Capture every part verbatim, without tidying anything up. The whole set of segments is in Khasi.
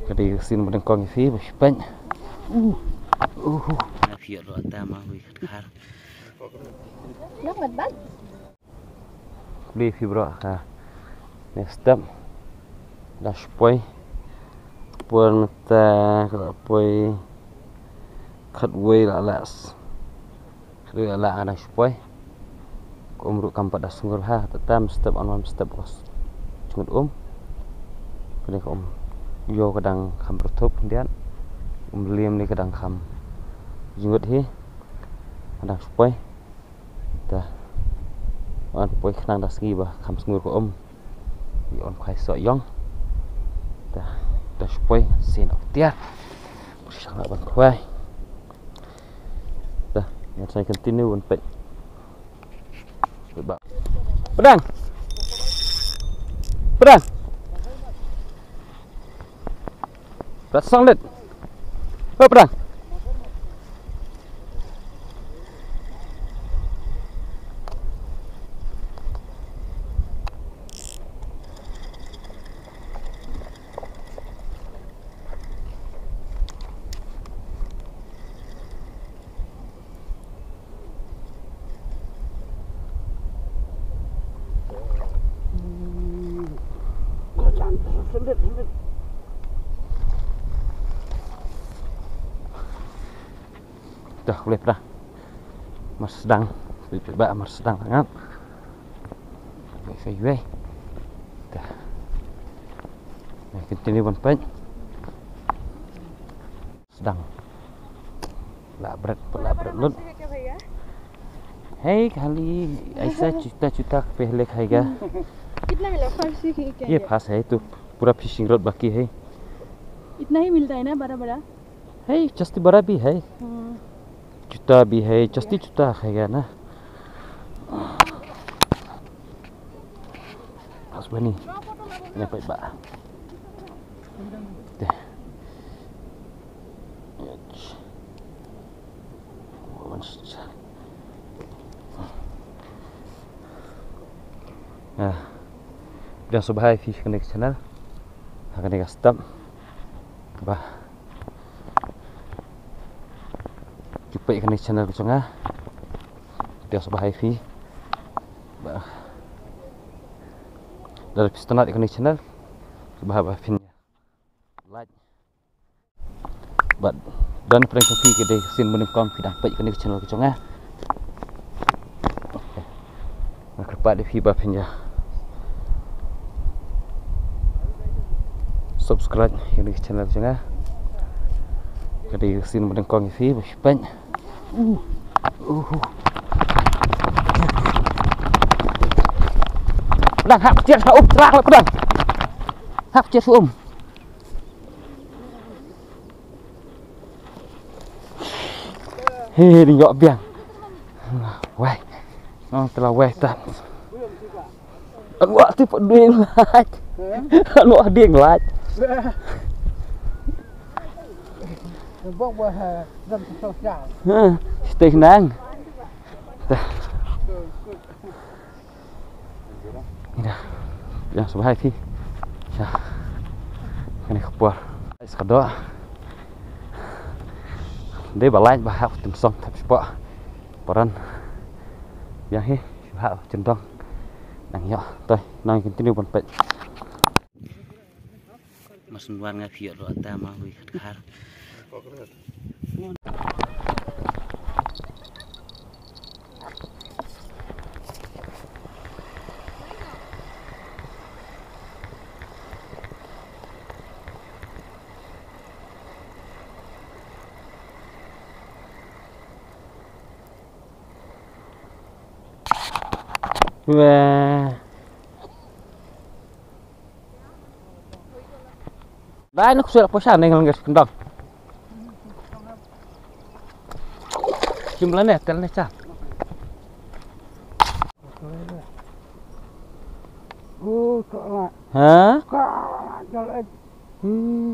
Ka dei ka sien ba nyngkong ïa phi ba phi peit. Uh. Uh. Nga phi ïoh ruh ta ma wi khat khar. Nang mat bat. Khublei phi baroh ha kane ka step. Da shu poi. Por mynta ka la poi khatwei la last. Khatwei la last nga dang shu poi. Ka um ruh kam pat da sngur ha, ta tam step on one step was. Jngut um. Kane ka um. Ïoh ka dang kham pyrthup khyndiat. Um liem ne ka dang kham jngut hi. Nga dang shu poi. Te. Wan poi khnang da sngi ba kham sngur ka um. Ïa un khwai soh ïong. Te. Da shu poi sien ok tiar. Pyrshang lah ban khwai. Te. Ïa sa continue ban peit. Peit ba. Pdang. Pdang. Prat song det. Hop dah. Dah, boleh dah. Mar sdang. Ba mar sdang sangat. Wei, wei, wei. Dah. Wei, continue ban peit. Sdang. Lah bret, lah bret lut. है खाली ऐसा छोटा छोटा पहले खाएगा। कितना मिला? First ही क्या? ये फंस है तो पूरा fishing rod बाकी है। इतना ही मिलता है ना, बड़ा बड़ा? है, जस्ती बड़ा भी है। हाँ। छोटा भी है, जस्ती छोटा खाएगा ना। Pas bani. Nya peit ba. Te. Ah. Pdiang sngewbha ïa phi kane ka channel. Ha kane ka step. Ba. Ki peit kane ka channel ka jong nga. Pdiang sngewbha ïa phi. Ba. Lada phi sngewtynnat ïa kane ka channel. Sngewbha ba phin like. Bad don pyrshang phi ka dei ka sien ba nyngkong phi dang peit kane ka channel ka jong nga. Nga kyrpad ïa phi ba phin ïa subscribe ïa kane ka channel ka jong nga. Ka dei ka sien ba nyngkong ïa phi ba phi peit. Uh. Uh. Dang hap tiar ha um trak la pedang. Hap tiar ha um. He, ding yok biang. Wai. Nong telah wai tan. Anu ti pun ding lait. Anu ding lait. Bok bah dam tu sosial. Ha, stay nang. Dah. Ina. Ïa, sngewbha ïa phi. Ïa. Kane ka por. Sa ka doh. Dei ba lait ba hap tim song tap spot. Paran. Ïa hi, sngewbha jendong. Nang ïa, toi, nang continue ban peit. Mas nwan nga phi ïoh ruh ta ma wi khat khar. Wah. Dai nuk suara posa neng nges kendang. Jumlah ne tel ne cha. Ha? Hmm.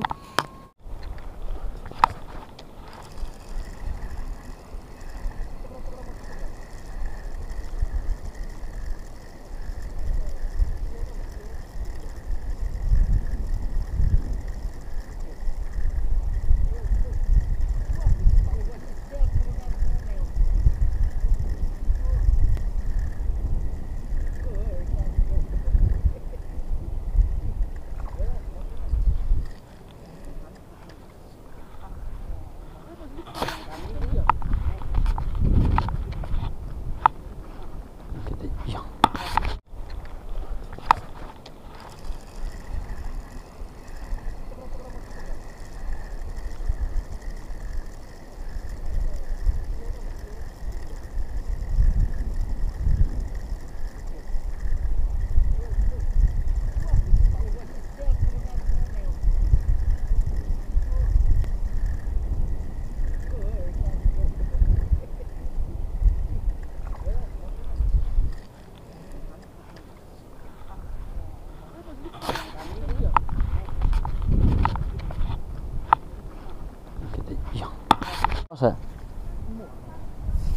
Sa.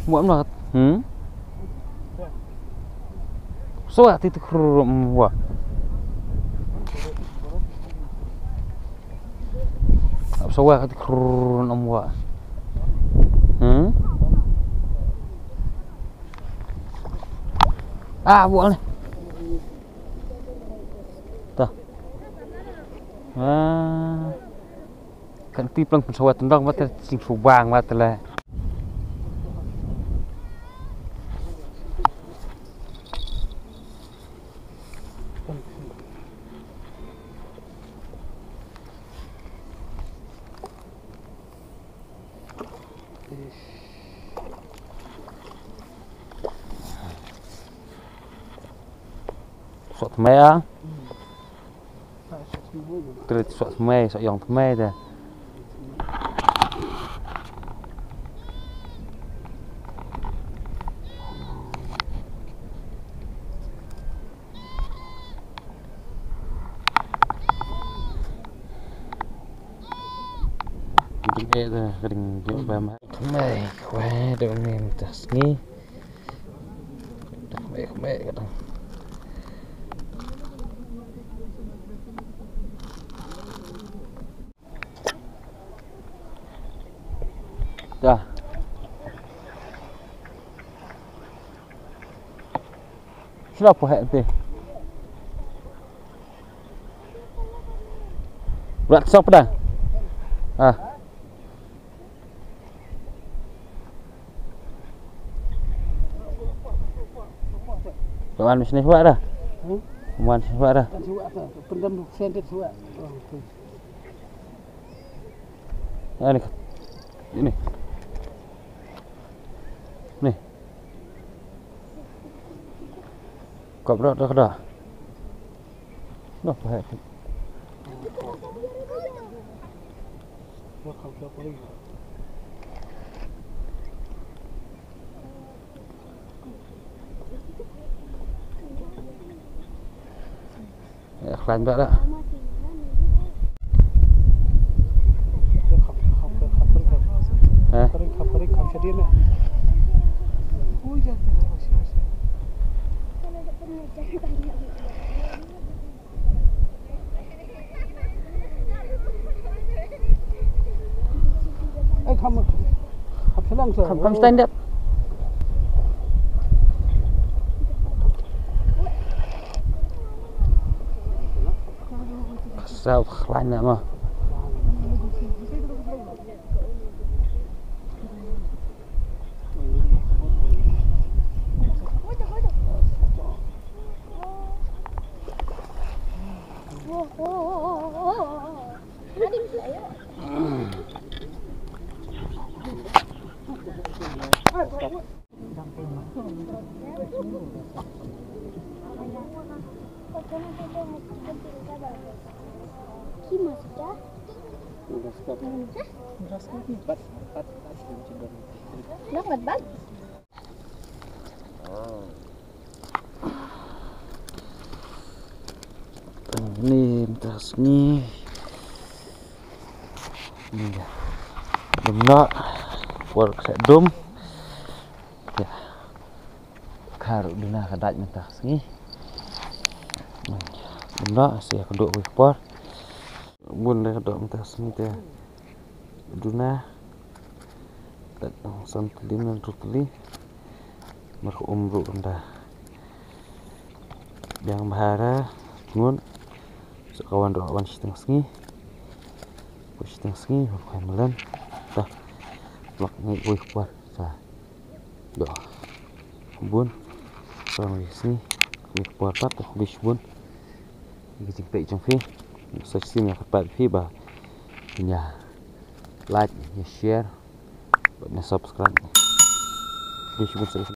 Mo em na. Hmm? Sawa ti ti krur em wa. Sawa ti krur em wa. Hmm? Ah, buat ni. Dah. Ah. Kan ti plang pun sawat tendang mata sing subang mata lah. Sok tmai ah. Tret sok tmai, sok yong tmai dah. Ding eh da ring dio ba ma. Mai kwai da uni mynta sngi. Mai mai ka dang. Dah. Sila pohek nanti. Berat sop dah. Ah. Kawan sini suak dah. Hmm? Kawan sini suak dah. Kan suak dah. Pendam tu, sentet suak. Oh, tu. Ah, ni. Ini. Ni. Kop dah, dah, dah. Noh, bahaya. Ïa, khlaiñ bha da. Heh. Kham, kham steiñ dep. Ka saw khlaiñ na ma. Ni mynta sngi. Ni ïa. Dum noh. Por ka dum. Ïa. Ka ruh duna ka dait mynta sngi. Duna sa ïa ka duh wei por. Bun da ka duh mynta sngi te. Duna. Dait san tylli na hynriew tylli. Mar ka um ruh ka da biang bha ra ngut. Sa ka wan ruh wan shiteng sngi. Wan shiteng sngi wan khwai mlan. Ta. Lok ngi wei por. Sa. Doh. Bun. Sa ngi sngi. Ngi por pat ngi bun. Ngi jingpeit jong phi. Sa shisien ïa kyrpad phi ba ïa like, ïa share bad ïa subscribe. Ngi bun sa